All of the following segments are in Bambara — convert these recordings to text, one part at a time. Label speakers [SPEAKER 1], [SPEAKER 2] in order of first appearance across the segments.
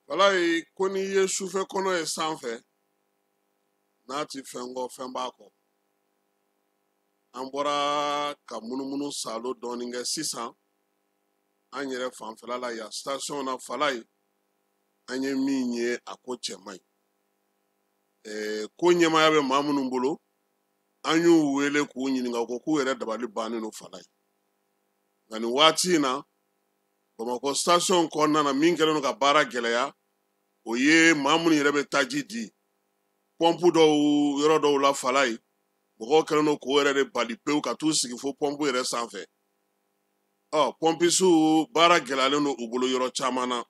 [SPEAKER 1] Falayi, ko n'i ye sufɛ kɔnɔ ye sanfɛ, n'a ti fɛn kɔ, fɛn b'a kɔ. An bɔra ka munumunu salo dɔɔni kɛ sisan an yɛrɛ fanfɛla la yan station na. Falayi, an ye min ye, a ko cɛ man ɲi. Ko ɲɛmaaya bɛ maa minnu bolo, an y'u wele k'u ɲininka, ko k'u yɛrɛ dabali bannen don. Falayi, nka nin waati in na, Bamakɔ station kɔnɔna na, min kɛlen don ka baara gɛlɛya, o ye maa minnu yɛrɛ bɛ taji di pɔnpu dɔw yɔrɔ dɔw la. Falayi, mɔgɔw kɛlen don k'o yɛrɛ de bali pewu ka t'u sigi fo pɔnpu yɛrɛ sanfɛ. Ɔ pɔnpisiw, baara gɛlɛyalen don u bolo yɔrɔ caman na.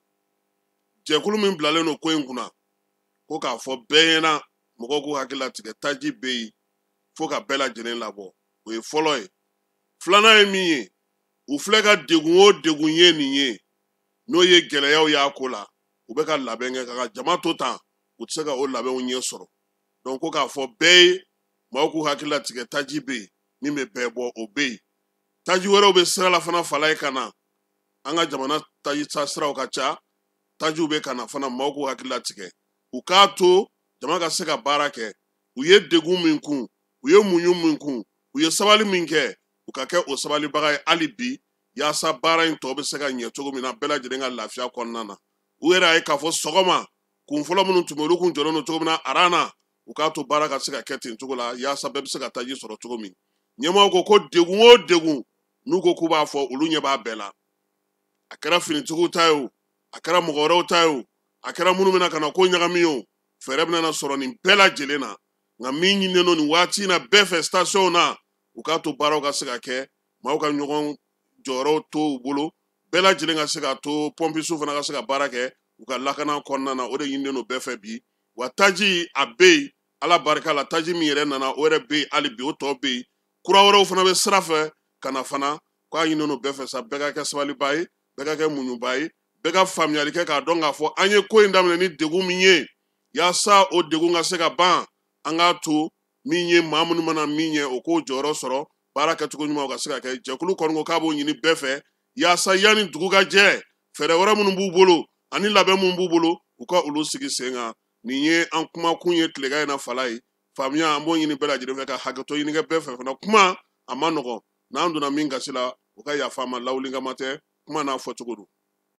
[SPEAKER 1] Jɛkulu min bilalen don ko in kunna, ko k'a fɔ bɛɛ ɲɛna, mɔgɔw k'u hakili latigɛ, taji bɛ yen fo ka bɛɛ lajɛlen labɔ. O ye fɔlɔ ye. Filanan ye min ye, u filɛ ka degun o degun ye nin ye, n'o ye gɛlɛyaw y'a ko la, u bɛ ka labɛn kɛ ka jama to tan, u tɛ se ka o labɛnw ɲɛ sɔrɔ. Donc ko k'a fɔ bɛɛ ye, maaw k'u hakili latigɛ, taji bɛ yen min bɛ bɛɛ bɔ, o bɛ yen. Taji wɛrɛw bɛ sira la fana. Falayi, ka na an ka jamana taji siraw ka ca, tajiw bɛ ka na fana. Maaw k'u hakili latigɛ, u k'a to jama ka se ka baara kɛ. U ye degun min kun, u ye muɲu min kun, u ye sabali min kɛ, u ka kɛ o sabalibaga ye hali bi, yaasa baara in tɔ bɛ se ka ɲɛ cogo min na, bɛɛ lajɛlen ka lafiya kɔnɔna na. U yɛrɛ ye k'a fɔ sɔgɔma kun fɔlɔ minnu tun bɛ, olu kun jɔlen don cogo min na aran na, u k'a to baara ka se ka kɛ ten cogo la, yaasa bɛɛ bɛ se ka taji sɔrɔ cogo min. Ɲɛmaaw ko ko degun o degun n'u ko k'u b'a fɔ, olu ɲɛ b'a bɛɛ la. A kɛra finitigiw ta ye o, a kɛra mɔgɔ wɛrɛw ta ye o, a kɛra minnu bɛna ka na ko ɲagami o, fɛɛrɛ bɛna na sɔrɔ nin bɛɛ lajɛlen na. Nka min ɲininen don nin waati in na bɛɛ fɛ station na, u k'a to baaraw ka se ka kɛ, maaw ka ɲɔgɔn jɔyɔrɔw to u bolo, bɛɛ lajɛlen ka se ka to pɔnpisiw fana ka se ka baara kɛ u ka lakana kɔnɔna na. O de ɲininen don bɛɛ fɛ bi. Wa taji a bɛ yen, Ala barika la, taji min yɛrɛ nana, o yɛrɛ bɛ yen hali bi, o tɔ bɛ yen, kura wɛrɛw fana bɛ sira fɛ ka na fana. K'a ɲininen don bɛɛ fɛ sa, bɛɛ ka kɛ sabaliba ye, bɛɛ ka kɛ muɲuba ye, bɛɛ ka faamuyali kɛ k'a dɔn k'a fɔ an ye ko in daminɛ ni degun min ye, yaasa o degun ka se ka ban. An k'a to min ye, maa minnu mana min ye, o k'o jɔyɔrɔ sɔrɔ, baara kɛcogo ɲuman ka se ka kɛ. Jɛkulu kɔni ko k'a b'o ɲini bɛɛ fɛ, yaasa yanni dugu ka jɛ, fɛɛrɛ wɛrɛ minnu b'u bolo ani labɛn minnu b'u bolo, u ka olu sigi sen kan. Nin ye an kumakun ye tilegan in na. Falayi, faamuya an b'o ɲini bɛɛ lajɛlen fɛ, ka hakɛto ɲini kɛ bɛɛ fɛ fana. Kuma a ma nɔgɔn, n'an donna min gasi la, u ka yafa an ma, lawuli kama tɛ, kuma n'a fɔcogo don.